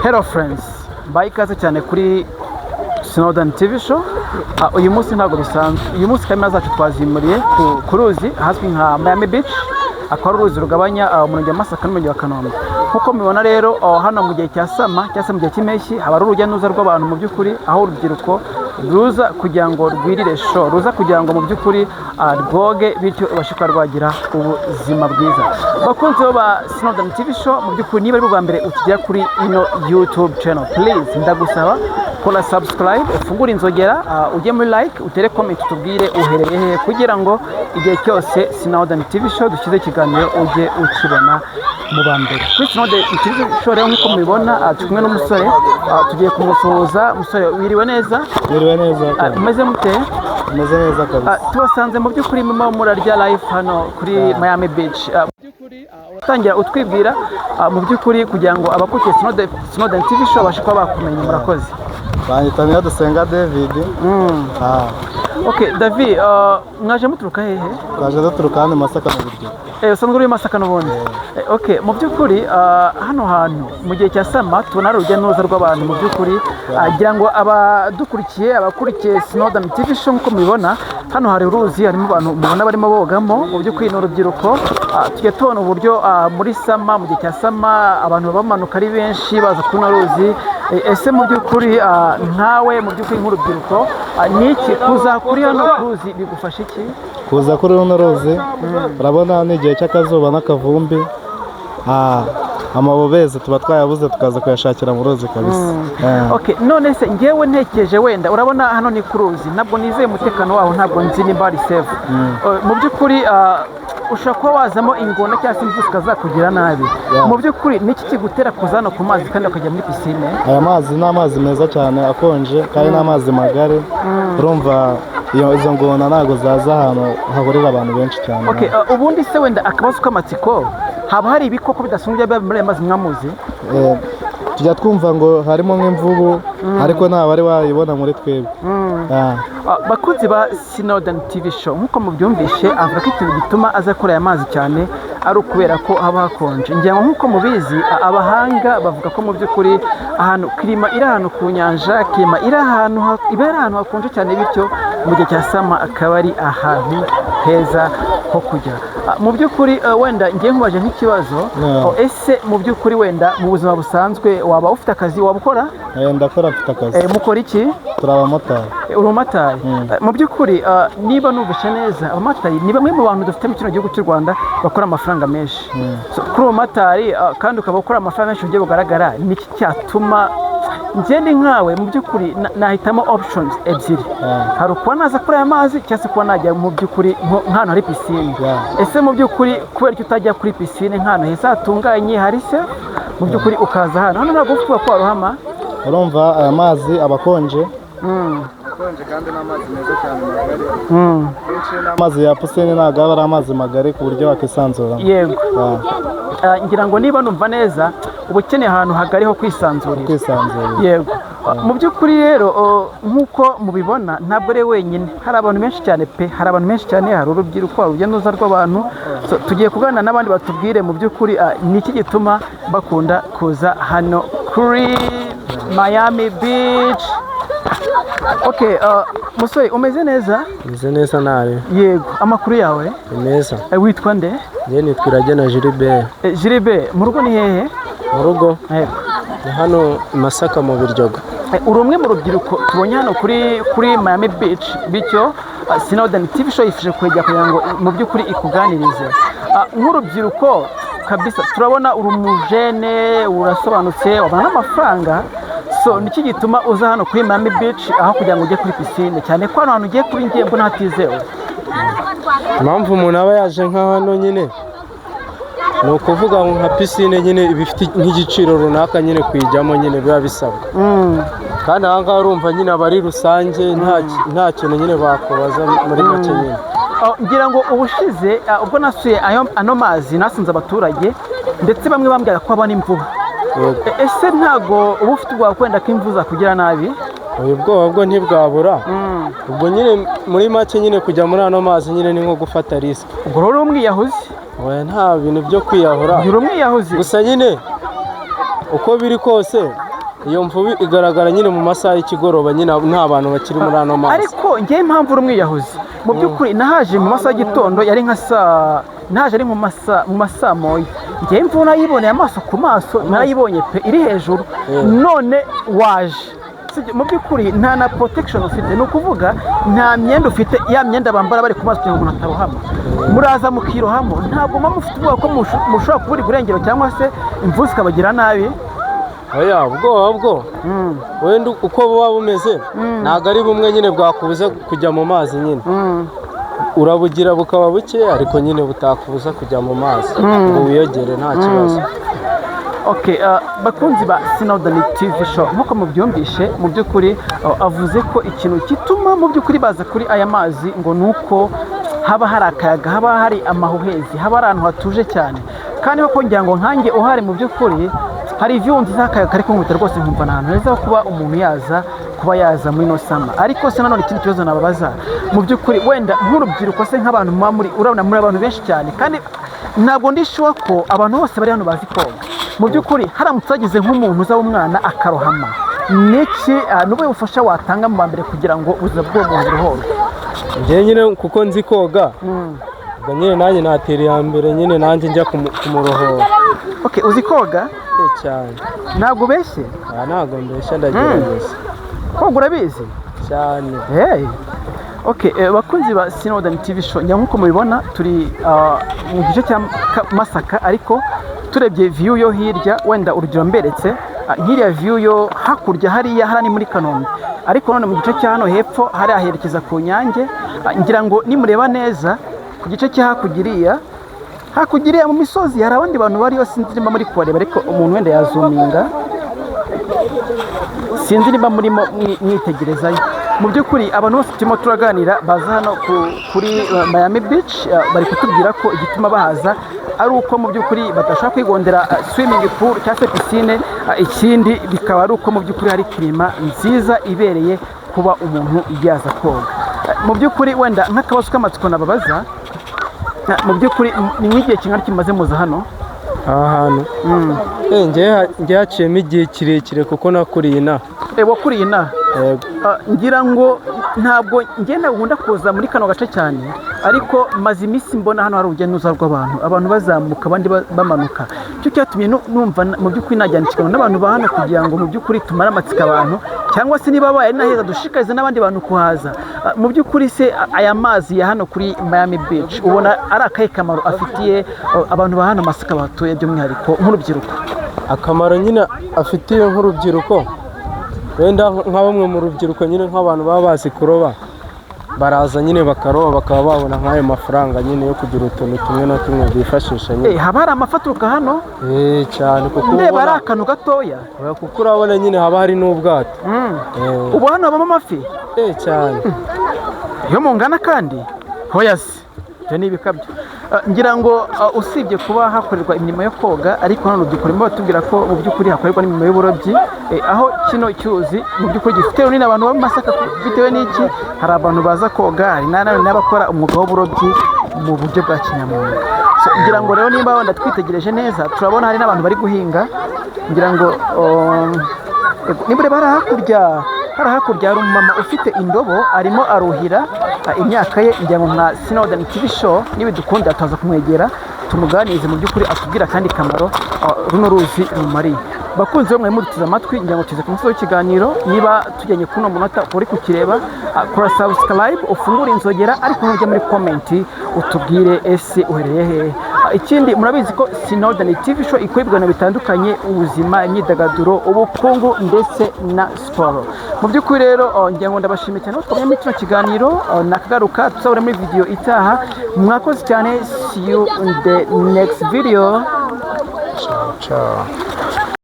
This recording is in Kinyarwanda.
Hello friends, mbaye ikaze cyane kuri Snowden TV show. Uyu munsi ntabwo bisanzwe. Uyu munsi kamera zacu twazimuriye ku ruzi ahazwi nka Miami Beach, akaba ari uruzi rugabanya umurenge wa Masaka n'umurenge wa Kanombe. Nk'uko mubibona rero, hano mu gihe cya summer cyangwa se mu gihe cy'impeshyi haba ari urujya n'uruza rw'abantu, mu by'ukuri aho urubyiruko ruza kugira ngo rwirire show, ruza kugira ngo mu by'ukuri rwoge, bityo rubashe kuba rwagira ubuzima bwiza. Bakunzi ba Snowden TV show, mu by'ukuri niba ari ubwa mbere ukigera kuri ino YouTube channel, please ndagusaba kora subscribe, ufungure inzogera, ujye muri like, utere comment, utubwire uherereye hehe, kugira ngo igihe cyose Snowden TV show dushyize ikiganiro ujye ukibona mu ba mbere. Kuri Snowden TV show rero, nk'uko mubibona, turi kumwe n'umusore, tugiye kumusuhuza. Umusore, wiriwe neza? Wiriwe neza. Umeze mute? Umeze neza kabisa. Tubasanze mu by'ukuri murimo murarya life hano kuri Miami Beach. Mu by'ukuri uratangira utwibwira, mu by'ukuri kugira ngo abakurikiye Snowden TV show babashe kuba bakumenya. Murakoze. Banyita Niyodusenga David. Okay David, mwaje muturuka hehe? Twaje duturuka hano i Masaka mu Biryogo. Usanzwe uri i Masaka n'ubundi. Okay, mu by'ukuri hano hantu mu gihe cya summer tubona hari urujya n'uruza rw'abantu. Mu by'ukuri gira ngo abadukurikiye, abakurikiye Snowden TV show, nk'uko mubibona hano hari uruzi, harimo abantu mubona barimo bogamo, mu by'ukuri ni urubyiruko. Tujya tubona uburyo muri summer, mu gihe cya summer, abantu bamanuka ari benshi baza kuri runo ruzi. Ese mu by'ukuri nkawe, mu by'ukuri nk'urubyiruko, ni iki kuza kuri hano ku ruzi bigufasha iki? Kuza kuri runo ruzi, urabona ni igihe cy'akazuba n'akavumbi. Amabobezi tuba twayabuze, tukaza kuyashakira mu ruzi kabisa. Okay, none se ngewe ntekereje wenda, urabona hano ni ku ruzi, ntabwo nizeye umutekano waho, ntabwo nzi nimba ari safe. Mu by'ukuri ushobora kuba wazamo ingona cyangwa se imvubu zikazakugira nabi. Mu by'ukuri niki kigutera kuza hano ku mazi kandi ukajya muri pisine? Aya mazi ni amazi meza cyane akonje, kandi ni amazi magari. Urumva iyo izo ngona ntabwo zaza ahantu hahurira abantu benshi cyane. Okay, ubundi se wenda akabazo k'amatsiko, haba hari ibikoko bidasanzwe biba muri aya mazi mwamuzi? Tujya twumva ngo harimo nk'imvubu, ariko nta wari wayibona muri twebwe. Bakunzi ba Snowden TV show, nk'uko mubyumvishe, avuga ko ikintu gituma aza kuri aya mazi cyane ari ukubera ko haba hakonje. Ngira ngo nk'uko mubizi, abahanga bavuga ko mu by'ukuri ahantu climat iri ahantu ku nyanja, climat iri ahantu iba ari ahantu hakonje cyane, bityo mu gihe cya summer akaba ari ahantu heza ho kujya. Mu by'ukuri wenda ngiye nkubaje nk'ikibazo, oh, ese mu by'ukuri wenda mu buzima busanzwe waba ufite akazi, waba ukora? Ndakora, mfite akazi. Mukora iki? Turi abamotari. Uri umumotari. Mu by'ukuri niba numvise neza, abamotari ni bamwe mu bantu dufite mu kino gihugu cy'u Rwanda bakora amafaranga menshi. So, kuri uwo mumotari kandi ukaba ukora amafaranga menshi mu buryo bugaragara, ni iki cyatuma ngende nkawe? Mu by'ukuri nahitamo options ebyiri: hari ukuba naza kuri aya mazi cyangwa se kuba najya mu by'ukuri nk'ahantu hari pisine. Ese mu by'ukuri kubera ko utajya kuri pisine nk'ahantu heza hatunganye hari se, mu by'ukuri ukaza hano? Hano ntabwo ufite ko warohama. Urumva aya mazi aba akonje, akonje kandi ni amazi meza cyane magari. Amazi ya pisine ntabwo aba ari amazi magari ku buryo wakisanzuramo. Yego. Ngira ngo niba numva neza, uba ukeneye ahantu hagari ho kwisanzurira. Kwisanzurira. Yego. Mu by'ukuri rero, nk'uko mubibona, ntabwo ari we wenyine, hari abantu benshi cyane pe, hari abantu benshi cyane, hari urubyiruko, hari urujya n'uruza rw'abantu. So, tugiye kuganira n'abandi batubwire mu by'ukuri ni iki gituma bakunda kuza hano kuri Miami Beach. Okay, musore, umeze neza? Meze neza nawe? Yego, amakuru yawe? Ni meza. Witwa nde? Njye nitwa Iragena Gilbert. Gilbert, mu rugo ni hehe? Mu rugo Yego. ni hano i Masaka mu Biryogo. Uri umwe mu rubyiruko tubonye hano kuri Miami Beach, bityo Snowden TV show yifuje kwegera kugira ngo mu by'ukuri ikuganirize. Nk'urubyiruko kabisa, turabona uri umujene, urasobanutse, wabona n'amafaranga. So niki gituma uza hano kuri Miami Beach aho kugira ngo ujye kuri pisine, cyane ko hano hantu ugiye kuri ngiye mbona hatizewe? Impamvu umuntu aba yaje nka hano nyine ni ukuvuga ngo nka pisine nyine iba ifite nk'igiciro runaka nyine, kuyijyamo nyine biba bisabwa, kandi aha ngaha urumva nyine aba ari rusange, nta kintu nyine bakubaza muri make nyine. Oh, ngira ngo ubushize ubwo nasuye ano mazi nasanze abaturage, ndetse bamwe bambwira ko babona imvubu. Yego. Ese ntago uba ufite ubwoba kwenda ko imvubu zakugira nabi? Ubu bwoba bwo ntibwabura. Ubwo nyine muri make nyine kujya muri ano mazi nyine ni nko gufata risk. Ubwo rero uri umwiyahuzi? Oya, nta bintu byo kwiyahura. Uri umwiyahuzi. Gusa nyine Uko biri kose, iyo mvubu igaragara nyine mu masaha y'ikigoroba nyine, nta bantu bakiri muri ano mazi. Ariko ngewe impamvu uri umwiyahuzi, mu by'ukuri nahaje mu masaha y'igitondo, yari nka saa, nahaje ari mu masaa 1. Ngewe imvubu nayiboneye amaso ku maso, narayibonye pe, iri hejuru. None waje. Sibyo, mu by'ukuri nta na protection ufite, ni ukuvuga nta myenda ufite, ya myenda bambara bari ku maso kugira ngo umuntu atarohama. Muraza mukirohamo, ntabwo muba mufite ubwoba ko mushobora kubura irengero cyangwa se imvubu zikabagira nabi? Oya, ubwoba bwo wenda uko buba bumeze ntabwo ari bumwe nyine bwakubuza kujya mu mazi nyine. Urabugira bukaba buke, ariko nyine butakubuza kujya mu mazi ngo wiyogere, nta kibazo. Okay, bakunzi ba Snowden TV Show, nk'uko mubyumvishe, mu by'ukuri avuze ko ikintu gituma mu by'ukuri baza kuri aya mazi ngo ni uko haba hari akayaga, haba hari amahuhezi, haba hari ahantu hatuje cyane. Kandi koko ngira ngo nkanjye uhari, mu by'ukuri hari view nziza, akayaga kari kunkubita rwose, nkumva ni ahantu heza ho kuba umuntu yaza, kuba yaza muri ino summer. Ariko se nanone ikindi kibazo nababaza, mu by'ukuri wenda nk'urubyiruko se, nk'abantu muba muri, urabona muri abantu benshi cyane, kandi ntabwo ndi sure ko abantu bose bari hano bazi koga. Mu by'ukuri haramutse hagize nk'umuntu uza w'umwana akarohama, niki n'ubuhe bufasha watanga mu ba mbere kugira ngo ubuzima bw'uwo muntu buruhurwe? Njyewe nyine kuko nzi koga, ubwo nyine nanjye natera iya mbere nyine, nanjye njya kumurohora. Okay, uzi koga? Eh, cyane. Ntabwo ubeshye? Aha ntabwo mbeshya, ndagerageza. Koga urabizi? Cyane. Hey. Okay, bakunzi ba Snowden TV Show, njya nk'uko mubibona turi mu gice cya Masaka, ariko turebye view yo hirya, wenda urugero mberetse nk'iriya view yo hakurya hariya, hariya ni muri Kanombe, ariko none mu gice cya hano hepfo hariya herekeza ku Nyange. Ngira ngo nimureba neza ku gice cya hakurya iriya, hakurya iriya mu misozi hari abandi bantu bariyo, sinzi niba muri kubareba, ariko umuntu wenda yazoominga, sinzi niba murimo mwitegerezayo. Mu by'ukuri abantu bose turimo turaganira baza hano kuri Miami Beach, bari kutubwira ko igituma bahaza ari uko mu by'ukuri badashaka kwigondera swimming pool cyangwa se piscine, ikindi bikaba ari uko mu by'ukuri hari climat nziza ibereye kuba umuntu yaza koga. Mu by'ukuri wenda nk'akabazo k'amatsiko nababaza, mu by'ukuri ni nk'igihe kingana kimaze muza hano? Aha hantu? Njye haciyemo igihe kirekire kuko nakuriye inaha. Wakuriye inaha? Yego. Ngira ngo ntabwo ngenda nkunda kuza muri kano gace cyane, ariko maze iminsi mbona hano hari urujya n'uruza rw'abantu, abantu bazamuka abandi bamanuka. Icyo cyatumye numva mu by'ukuri najyana ikiganiro n'abantu ba hano kugira ngo mu by'ukuri tumare amatsiko abantu, cyangwa se niba babaye ari na heza dushishikarize n'abandi bantu kuhaza. Mu by'ukuri se aya mazi ya hano kuri Miami Beach ubona ari akahe kamaro afitiye abantu ba hano Masaka bahatuye, by'umwihariko nk'urubyiruko? Akamaro nyine afitiye nk'urubyiruko, wenda nka bamwe mu rubyiruko nyine, nk'abantu baba bazi kuroba, baraza nyine bakaroba, bakaba babona nk'ayo mafaranga nyine yo kugira utuntu tumwe na tumwe bifashisha nyine. Haba hari amafi aturuka hano? Eh, cyane, kuko Ndeba ari ubona akantu gatoya. Oya, kuko urabona nyine haba hari n'ubwato. Ubu hano habamo amafi? Eh, cyane. Iyo mungana kandi hoya se, ibyo ni ibikabyo. Ngira ngo usibye kuba hakorerwa imirimo yo koga, ariko hano urubyiruko rurimo batubwira ko mu by'ukuri hakorerwa n'imirimo y'uburobyi, aho kino cyuzi mu by'ukuri gifite runini abantu bo mu Masaka bitewe n'iki, hari abantu baza koga, hari n'abakora umwuga w'uburobyi mu buryo bwa kinyamwuga. So, ngira ngo rero nimba wenda twitegereje neza turabona hari n'abantu bari guhinga. Ngira ngo niba ureba hariya hakurya hari umumama ufite indobo arimo aruhira imyaka ye. Ngira ngo nka Snowden TV Show nibidukunda tuza kumwegera tumuganirize, mu by'ukuri atubwira akandi kamaro runo ruzi rumariye. Bakunzi bo mwari muduteze amatwi, ngira ngo tuze ku musozi w'ikiganiro. Niba tujyanye kuri uno munota uri kukireba, kora subscribe, ufungure inzogera, ariko nujya muri comment utubwire ese uherereye hehe. Ikindi murabizi ko Snowden TV Show ikora ibiganiro bitandukanye: ubuzima, imyidagaduro, ubukungu ndetse na siporo. Mu by'ukuri rero ngira ngo ndabashimiye cyane aho twabonye muri kino kiganiro. Nakagaruka tuzabona muri video itaha. Mwakoze cyane, see you in the next video. Ciao, ciao.